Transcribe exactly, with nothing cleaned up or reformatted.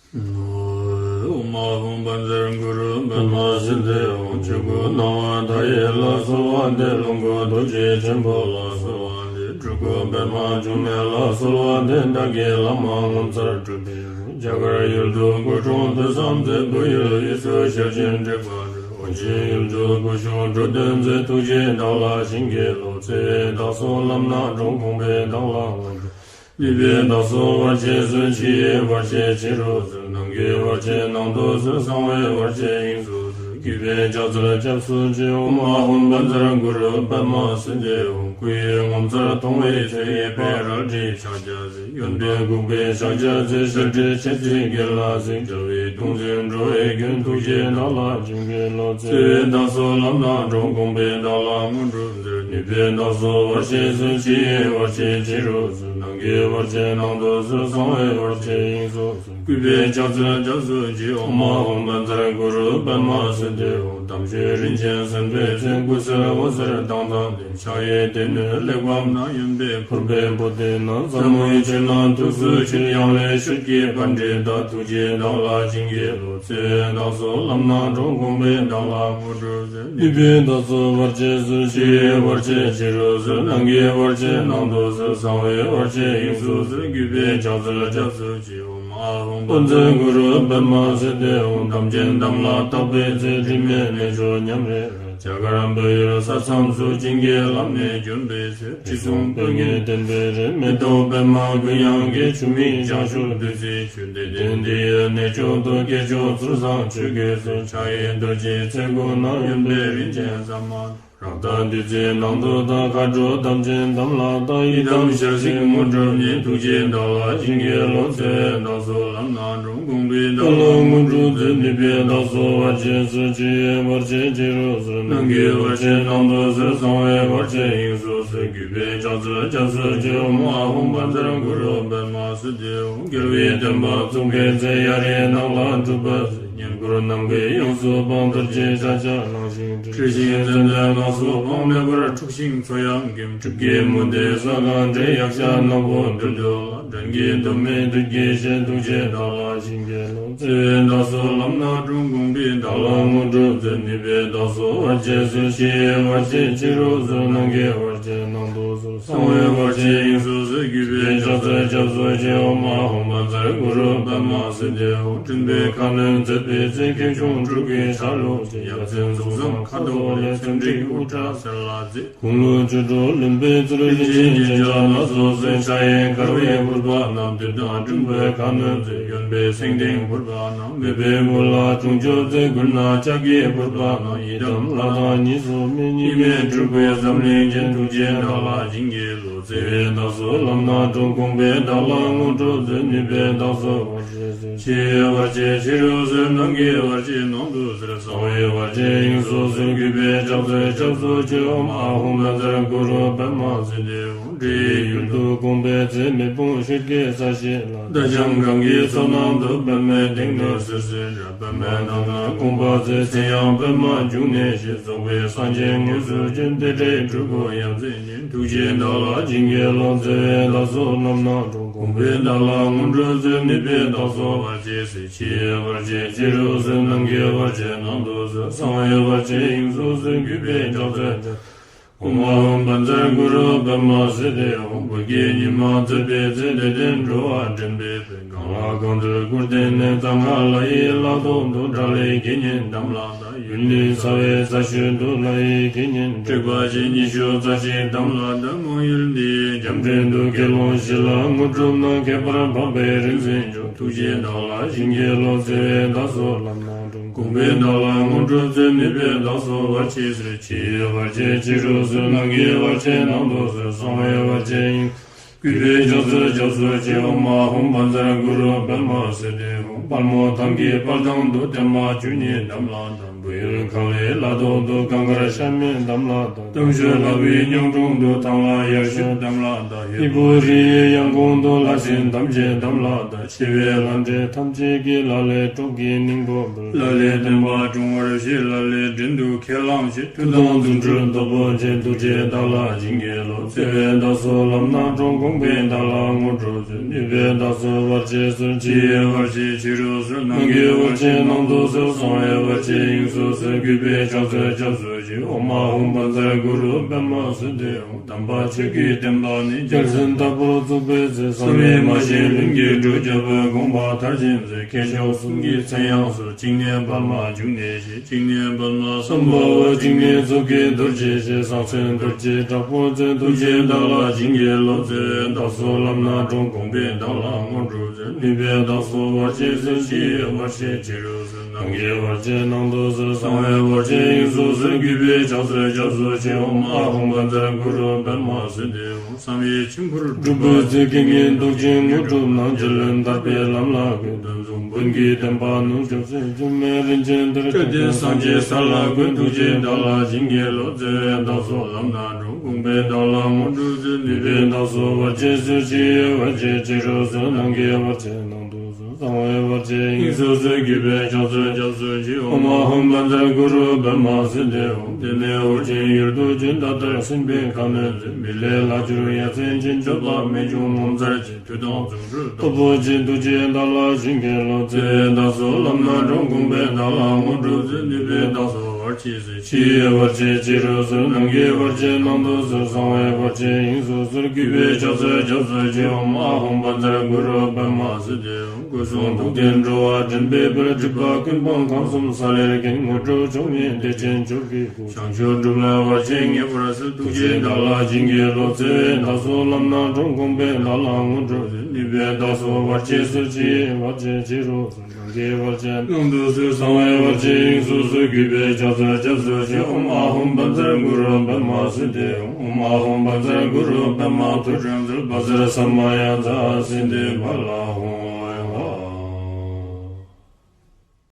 ཨོཾ་ཨཱཿཧཱུྃ་བཛྲ་གུ་རུ་པདྨ་སིདྡྷི་ཧཱུྃ། ཆོས་སྐུ་སྣང་བ་མཐའ་ཡས་ལ་གསོལ་བ་འདེབས། ལོངས་སྐུ་རྡོ་རྗེ་ཆེན་པོ་ལ་གསོལ་བ་འདེབས། སྤྲུལ་སྐུ་པདྨ་འབྱུང་གནས་ལ་གསོལ་བ་འདེབས། བདག་གིས་བླ་མ་ངོ་མཚར་སྤྲུལ་པའི་རྒྱ་གར་ཡུལ་དུ་སྐུ་འཁྲུངས་ཐོས་བསམ་མཛད། བོད་ཡུལ་དབུས་སུ་ཞལ་བྱོན་དྲེགས་པ་འཁྲུགས། ཨོ་རྒྱན་ཡུལ་དུ་སྐུ་བཞུགས་འགྲོ་དོན་མཛད། ཐུགས་རྗེས་བདག་ལ་བྱིན་གྱིས་རློབས། བརྩེ་བས་བདག་སོགས་ལམ་སྣ་དྲོངས། དགོངས་པས་བདག་ལ་ངོ་སྤྲོད། ནུས་པས་བདག་སོགས་བར་ཆད་སོལ། ཕྱི་ཡི་བར་ཆད་ཕྱི་རུ་སོལ། ནང་གི་བར་ཆད་ནང་དུ་སོལ། གསང་བའི་བར་ཆད་དབྱིངས་སུ་སོལ། གུས་པས་ཕྱག་འཚལ་སྐྱབས་སུ་མཆི། ཨོཾ་ཨཱཿཧཱུྃ་བཛྲ་གུ་རུ་པདྨ་སིདྡྷི་ཧཱུྃ། སྐུ་ཡི་ངོ་མཚར་མཐོང་བའི་ཚེ། གཡས་པས་རལ་གྲིའི་ཕྱག་རྒྱ་གཟིགས། གཡོན་པས་འགུགས་པའི་ཕྱག་རྒྱ་མཛད། ཞལ་བགྲད་མཆེ་གཙིགས་གྱེན་ལ་གཟིགས། རྒྱལ་བའི་གདུང་འཛིན་འགྲོ་བའི་མགོན། ཐུགས་རྗེས་བདག་ལ་བྱིན་གྱིས་རློབས། བརྩེ་བས་བདག་སོགས་ལམ་སྣ་དྲོངས། དགོངས་པས་བདག་ལ་ངོ་སྤྲོད་མཛད། ནུས་པས་བདག་སོགས་བར་ཆད་སོལ། ཕྱི་ཡི་བར་ཆད་ཕྱི་རུ་སོལ། ནང་གི་བར་ཆད་ནང་དུ་སོལ། གསང་བའི་བར་ཆད་དབྱིངས་སུ་སོལ། གུས་པས་ཕྱག་འཚལ་སྐྱབས་སུ་མཆི། ཨོཾ་ཨཱཿཧཱུྃ་བཛྲ་གུ་རུ་པདྨ་སིདྡྷི་ཧཱུྃ། དམ་ཆོས་རིན་ཆེན་གསན་པའི་ཚེ། སྐུ་གསལ་འོད་ཟེར་མདངས་དང་ལྡན། ཕྱག་གཡས་སྡེ་སྣོད་གླེགས་བམ་བསྣམས། གཡོན་པས་ཕུར་པའི་པུ་སྟི་བསྣམས། ཟབ་མོའི་ཆོས་རྣམས་ཐུགས་སུ་ཆུད། ཡང་ལེ་ཤོད་ཀྱི་པཎྜི་ཏ། ཐུགས་རྗེས་བདག་ལ་བྱིན་གྱིས་རློབས། བརྩེ་བས་བདག་སོགས་ལམ་སྣ་དྲོངས། དགོངས་པས་བདག་ལ་ངོ་སྤྲོད་མཛད། ནུས་པས་བདག་སོགས་བར་ཆད་སོལ། ཕྱི་ཡི་བར་ཆད་ཕྱི་རུ་སོལ། ནང་གི་བར་ཆད་ནང་དུ་སོལ། གསང་བའི་བར་ཆད་དབྱིངས་སུ་སོལ། གུས་པས་ཕྱག་འཚལ་སྐྱབས་སུ་མཆི། ཨོཾ་ཨཱཿཧཱུྃ་བཛྲ་གུ་རུ་པདྨ་སིདྡྷི་ཧཱུྃ། དམ་ཅན་དམ་ལ་བཏགས་པའི་ཚེ། དྲི་མེད་གནས་མཆོག་ཉམས་རེ་རེ། རྒྱ་གར་བོད་ཡུལ་ས་མཚམས་སུ། བྱིན་གྱིས་བརླབས་ནས་བྱོན་པའི་ཚེ། དྲི་བསུང་སྤོས་ངད་ལྡན་པའི་རི། མེ་ཏོག་པདྨ་དགུན་ཡང་སྐྱེ། ཆུ་མིག་བྱང་ཕྱོགས་བདུད་རྩིའི་ཆུ། བདེ་ལྡན་འདི་ཡི་གནས་མཆོག་ཏུ། སྐྱེས་མཆོག་ཚུལ་བཟང་ཆོས་ཀྱི་སྲོལ། ཕྱག་གཡས་རྡོ་རྗེའི་ཚལ་སྒོ་ན། གཡོན་པས་རིན་ཆེན་ཟ་མ་ཏོག། རཀྟ་བདུད་རྩིའི་ནང་དུ་དག། མཁའ་འགྲོ་དམ་ཅན་དམ་ལ་བཏགས། ཡི་དམ་ཞལ་གཟིགས་དངོས་གྲུབ་བརྙེས། ཐུགས་རྗེས་བདག་ལ་བྱིན་གྱིས་རློབས། བརྩེ་བས་བདག་སོགས་ལམ་སྣ་དྲོངས། དགོངས་པས་བདག་ལ་ངོ་སྤྲོད་མཛད། ནུས་པས་བདག་སོགས་བར་ཆད་སོལ། ཕྱི་ཡི་བར་ཆད་ཕྱི་རུ་སོལ། ནང་གི་བར་ཆད་ནང་དུ་སོལ། གསང་བའི་བར་ཆད་དབྱིངས་སུ་སོལ། གུས་པས་ཕྱག་འཚལ་སྐྱབས་སུ་མཆི། ཨོཾ་ཨཱཿཧཱུྃ་བཛྲ་གུ་རུ་པདྨ་སིདྡྷི་ཧཱུྃ། རྒྱལ་བའི་བསྟན་པ་བཙུགས་པའི་ཚེ། གཡའ་རིའི་ནགས་ལ་སྒྲུབ་པ་མཛད། བསྙེན་བཀུར་ནམ་མཁའི་དབྱིངས་སུ་འཕངས། རྡོ་རྗེ་ཕྱག་རྒྱ་བླངས་ཤིང་བསྒྲིལ། ཁྲོས་ཤིང་མཚན་ལྡན་ལ་སོགས་སྤངས། མེ་འབར་འཁྲུགས་ཤིང་མཚོ་ཡང་སྐེམ། སྲིབ་ཀྱི་མུ་སྟེགས་ས་གང་བསྒྲལ། ཡཀྴ་ནག་པོ་རྡུལ་དུ་བརླག། སྦྲང་གི་གདོང་མའི་བདུད་ཀྱིས་བཤལ། ཐུགས་རྗེས་བདག་ལ་བྱིན་གྱིས་རློབས། བརྩེ་བས་བདག་སོགས་ལམ་སྣ་དྲོངས། དགོངས་པས་བདག་ལ་ངོ་སྤྲོད་མཛད། ནུས་པས་བདག་སོགས་བར་ཆད་སོལ། ཕྱི་ཡི་བར་ཆད་ཕྱི་རུ་སོལ། ནང་གི་བར་ཆད་ནང་དུ་སོལ། གསང་བའི་བར་ཆད་དབྱིངས་སུ་སོལ། གུས་པས་ཕྱག་འཚལ་སྐྱབས་སུ་མཆི། ཨོཾ་ཨཱཿཧཱུྃ་བཛྲ་གུ་རུ་པདྨ་སིདྡྷི་ཧཱུྃ། སྤྲིན་པའི་ཁ་གནོན་མཛད་པའི་ཚེ། ཁེགས་ཆུང་སྤྲུལ་སྐུའི་ཆ་ལུགས་ཅན། ཡ་མཚན་གཟུགས་བཟང་ཁ་དོག་ལེགས། ཚེམས་འགྲིག་དབུ་སྐྲ་སེར་ལ་མཛེས། དགུང་ལོ་བཅུ་དྲུག་ལོན་པའི་ཚུལ། རིན་ཆེན་རྒྱན་ཆ་སྣ་ཚོགས་གསོལ། ཕྱག་གཡས་འཁར་བའི་ཕུར་པ་བསྣམས། དུད་དང་སྤྲིན་པའི་ཁ་གནོན་མཛད། གཡོན་པས་སེང་ལྡེང་ཕུར་པ་བསྣམས། མོས་པའི་བུ་ལ་སྲུང་སྐྱོབ་མཛད། མགུལ་ན་ལྕགས་ཀྱི་ཕུར་པ་བསྣམས། ཡི་དམ་ལྷ་དང་གཉིས་སུ་མེད། གཉིས་མེད་སྤྲུལ་སྐུའི་འཛམ་གླིང་རྒྱན། ཐུགས་རྗེས་བདག་ལ་བྱིན་གྱིས་རློབས། བརྩེ་བས་བདག་སོགས་ལམ་སྣ་དྲོངས། དགོངས་པས་བདག་ལ་ངོ་སྤྲོད་མཛད། ནུས་པས་བདག་སོགས་བར་ཆད་སོལ། ཕྱི་ཡི་བར་ཆད་ཕྱི་རུ་སོལ། ནང་གི་བར་ཆད་ནང་དུ་སོལ། གསང་བའི་བར་ཆད་དབྱིངས་སུ་སོལ། གུས་པས་ཕྱག་འཚལ་སྐྱབས་སུ་མཆི། ཨོཾ་ཨཱཿཧཱུྃ་བཛྲ་གུ་རུ་པདྨ་སིདྡྷི་ཧཱུྃ། འདྲེ་ཡི་ཡུལ་དུ་དགོངས་པའི་ཚེ། མེ་དཔུང་ཤོད་ཀྱི་ས་གཞི་ལ། རྟ་རྐྱང་གང་གི་མཚོ་ནང་དུ། པདྨའི་སྟེང་ནས་སིལ་སིལ་འབྱུང་། པདྨའི་ནང་ན་དགོངས་པ་མཛད། མཚན་ཡང་པདྨ་འབྱུང་གནས་ཞེས། རྫོགས་པའི་སངས་རྒྱས་དངོས་སུ་བྱོན། རྟེན་འབྲེལ་སྤྲུལ་སྐུ་ཡ་མཚན་ཅན། ཐུགས་རྗེས་བདག་ལ་བྱིན་གྱིས་རློབས། བརྩེ་བས་བདག་སོགས་ལམ་སྣ་དྲོངས། དགོངས་པས་བདག་ལ་ངོ་སྤྲོད་མཛད། ནུས་པས་བདག་སོགས་བར་ཆད་སོལ། ཕྱི་ཡི་བར་ཆད་ཕྱི་རུ་སོལ། ནང་གི་བར་ཆད་ནང་དུ་སོལ། གསང་བའི་བར་ཆད་དབྱིངས་སུ་སོལ། གུས་པས་ཕྱག་འཚལ་ལོ། ཨོཾ་ཨཱཿཧཱུྃ་བཛྲ་གུ་རུ་པདྨ་སིདྡྷི་ཧཱུྃ། བོད་ཀྱི་ཉི་མ་མཛད་པའི་ཚེ། བདེ་ལྡན་འགྲོ་བ་འདྲེན་པའི་དཔལ། གང་ལ་གང་འདུལ་སྐུར་བསྟན་ནས། གཙང་ཁ་ལ་ཡི་ལ་ཐོག་ཏུ། དགྲ་ལྷའི་དགེ་བསྙེན་དམ་ལ་བཏགས། ཡུལ་ནི་ཚ་བའི་ས་ཤོད་དུ། ལྷ་ཡི་དགེ་བསྙེན་དྲེགས་པ་ཆེ། ཉི་ཤུ་རྩ་གཅིག་དམ་ལ་བཏགས། མང་ཡུལ་འདི་ཡི་རྒྱ་འདྲེན་དུ། དགེ་སློང་བཞི་ལ་དངོས་གྲུབ་གནང་། ཁྱད་པར་འཕགས་པའི་རིག་འཛིན་མཆོག། ཐུགས་རྗེས་བདག་ལ་བྱིན་གྱིས་རློབས། བརྩེ་བས་བདག་སོགས་ལམ་སྣ་དྲོངས། དགོངས་པས་བདག་ལ་ངོ་སྤྲོད་མཛད། ནུས་པས་བདག་སོགས་བར་ཆད་སོལ། ཕྱི་ཡི་བར་ཆད་ཕྱི་རུ་སོལ། ནང་གི་བར་ཆད་ནང་དུ་སོལ། གསང་བའི་བར་ཆད་དབྱིངས། གུས་པས་ཕྱག་འཚལ་སྐྱབས་སུ་མཆི། ཨོཾ་ཨཱཿཧཱུྃ་བཛྲ་གུ་རུ་པདྨ་སིདྡྷི་ཧཱུྃ། དཔལ་མོ་ཐང་གི་དཔལ་ཐང་དུ། བརྟན་མ་བཅུ་གཉིས་དམ་ལ་བཏགས། ཡུལ་གངས་རིའི་ལ་ཐོག་ཏུ་གངས་དཀར་ཤ་མེད་དམ་ལ་བཏགས། དམ་ཆོས་ལྷ་བུའི་གཉང་དྲུང་དུ་ཐང་ལྷ་ཡར་ཞུ་དམ་ལ་བཏགས། ཧི་པོ་རི་ཡི་ཡང་གོང་དུ་ལྷ་སྲིན་ཐམས་ཅད་དམ་ལ་བཏགས། ཞི་བའི་ལྷ་འདྲེ་ཐམས་ཅད་ཀྱིས་ལ་ལས་སྲོག་གི་སྙིང་པོ་འབུལ། ལ་ལས་བསྟན་པ་སྲུང་བར་བཞེས། ལ་ལས་བྲན་དུ་ཁས་བླངས་བྱེད། མཐུ་དང་རྫུ་འཕྲུལ་སྟོབས་པོ་ཆེ། ཐུགས་རྗེས་བདག་ལ་བྱིན་གྱིས་རློབས། བརྩེ་བས་བདག་སོགས་ལམ་སྣ་དྲོངས། དགོངས་པས་བདག་ལ་དངོས་གྲུབ་སྩོལ། ནུས་པས་བདག་སོགས་བར་ཆད་སོལ། ཕྱི་ཡི་བར་ཆད་ཕྱི་རུ་སོལ། ནང་གི་བར་ཆད་ནང་དུ་སོལ། གསང་བའི་བར་ཆད་དབྱིངས་སུ་སོལ། གུས་པས་ཕྱག་འཚལ་སྐྱབས་སུ་མཆི། ཨོཾ་ཨཱཿཧཱུྃ་བཛྲ་གུ་རུ་པདྨ་སིདྡྷི་ཧཱུྃ། དམ་པ་ཆོས་ཀྱི་བསྟན་པ་ནི། རྒྱལ་མཚན་ལྟ་བུར་བཙུགས་པའི་ཚེ། བསམ་ཡས་མ་བཞེངས་ལྷུན་གྱིས་གྲུབ། རྒྱལ་པོའི་དགོངས་པ་མཐར་ཕྱིན་མཛད། མཁས་མཆོག་གསུམ་གྱི་མཚན་ཡང་གསོལ། གཅིག་ནས་པདྨ་འབྱུང་གནས་ཞེས། གཅིག་ནས་པདྨ་སམྦྷ་ཝ། གཅིག་ནས་མཛུབ་ཀྱི་རྡོ་རྗེ་ཞེས། གསང་མཚན་རྡོ་རྗེ་དྲག་པོ་མཛད། ཐུགས་རྗེས་བདག་ལ་བྱིན་གྱིས་རློབས། བརྩེ་བས་བདག་སོགས་ལམ་སྣ་དྲོངས། དགོངས་པས་བདག་ལ་དངོས་གྲུབ་སྩོལ། ནུས་པས་བདག་སོགས་བར་ཆད་སོལ། ཕྱི་ཡི་བར་ཆད་ཕྱི་རུ་སོལ། ནང་གི་བར་ཆད་ནང་དུ་སོལ། གསང་བའི་བར་ཆད་དབྱིངས་སུ་སོལ། གུས་པས་ཕྱག་འཚལ་སྐྱབས་སུ་མཆི། ཨོཾ་ཨཱཿཧཱུྃ་བཛྲ་གུ་རུ་པདྨ་སིདྡྷི་ཧཱུྃ། བསམ་ཡས་མཆིམས་ཕུར་སྒྲུབ་པའི་ཚེ། རྐྱེན་ངན་བཟློག་ཅིང་དངོས་གྲུབ་གནང་། རྒྱལ་བློན་ཐར་པའི་ལམ་ལ་བཀོད། གདོན་གཟུགས་བོན་གྱི་བསྟན་པ་ནུབ་སྐྱོབ་ཚེ། སྒྱུ་མའི་རིན་ཆེན་གཏེར། སྐལ་ལྡན་སངས་རྒྱས་ས་ལ་བཀོད། ཐུགས་རྗེས་བདག་ལ་བྱིན་གྱིས་རློབས། བརྩེ་བས་བདག་སོགས་ལམ་སྣ་དྲོངས། དགོངས་པས་བདག་ལ་དངོས་གྲུབ་སྩོལ། ནུས་པས་བདག་སོགས་བར་ཆད་སོལ། ཕྱི་ཡི་བར་ཆད་ཕྱི་རུ་སོལ། ནང་གི་བར་ཆད་ནང་དུ་སོལ། གསང་བའི་བར་ཆད་དབྱིངས་སུ་སོལ། གུས་པས་ཕྱག་འཚལ་སྐྱབས་སུ་མཆི། ཨོཾ་ཨཱཿཧཱུྃ་བཛྲ་གུ་རུ་པདྨ་སིདྡྷི་ཧཱུྃ། དེ་ནས་འོད་ཆེན་ཡུལ་དུ་བྱོན། མཐའ་ལྟར་སྲིད་པའི་ཁ་གནོན་མཛད། མི་ལས་ལྷག་གྱུར་ཡ་མཚན་ཅན། སྤྱོད་པ་རྨད་བྱུང་ངོ་མཚར་ཅན། མཐུ་དང་རྫུ་འཕྲུལ་སྟོབས་པོ་ཆེ། ཐུགས་རྗེས་བདག་ལ་བྱིན་གྱིས་རློབས། བརྩེ་བས་བདག་སོགས་ལམ་སྣ་དྲོངས། དགོངས་པས་བདག་ལ་དངོས་གྲུབ་སྩོལ། ནུས་པས་བདག་སོགས་བར་ཆད་སོལ། ཕྱི་ཡི་བར་ཆད་ཕྱི་རུ་སོལ། ནང་གི་བར་ཆད་ནང་དུ་སོལ། གསང་བའི་བར་ཆད་དབྱིངས་སུ་སོལ། གུས་པས་ཕྱག་འཚལ་སྐྱབས་སུ་མཆི། ཨོཾ་ཨཱཿཧཱུྃ་བཛྲ་གུ་རུ་པདྨ་སིདྡྷི་ཧཱུྃ། སྐུ་གསུང་ཐུགས་ལྡན་འགྲོ་བ་འདྲེན་པའི་དཔལ། སྒྲིབ་པ་ཀུན་སྤངས་ཁམས་གསུམ་ས་ལེར་མཁྱེན། དངོས་གྲུབ་མཆོག་བརྙེས་བདེ་ཆེན་མཆོག་གི་སྐུ། བྱང་ཆུབ་སྒྲུབ་ལ་བར་ཆད་ངེས་པར་སེལ། ཐུགས་རྗེས་བདག་ལ་བྱིན་གྱིས་རློབས། བརྩེ་བས་བདག་སོགས་ལམ་སྣ་དྲོངས། དགོངས་པས་བདག་ལ་དངོས་གྲུབ་སྩོལ། ནུས་པས་བདག་སོགས་བར་ཆད་སོལ། ཕྱི་ཡི་བར་ཆད་ཕྱི་རུ་སོལ། ནང་གི་བར་ཆད་ནང་དུ་སོལ། གསང་བའི་བར་ཆད་དབྱིངས་སུ་སོལ། གུས་པས་ཕྱག་འཚལ་སྐྱབས་སུ་མཆི། ཨོཾ་ཨཱཿཧཱུྃ་བཛྲ་གུ་རུ་པདྨ་སིདྡྷི་ཧཱུྃ། ཨོཾ་ཨཱཿཧཱུྃ་བཛྲ་གུ་རུ་པདྨ་ཐོད་ཕྲེང་རྩལ། བཛྲ་ས་མ་ཡ་ཛཿསིདྡྷི་ཕ་ལ་ཧཱུྃ།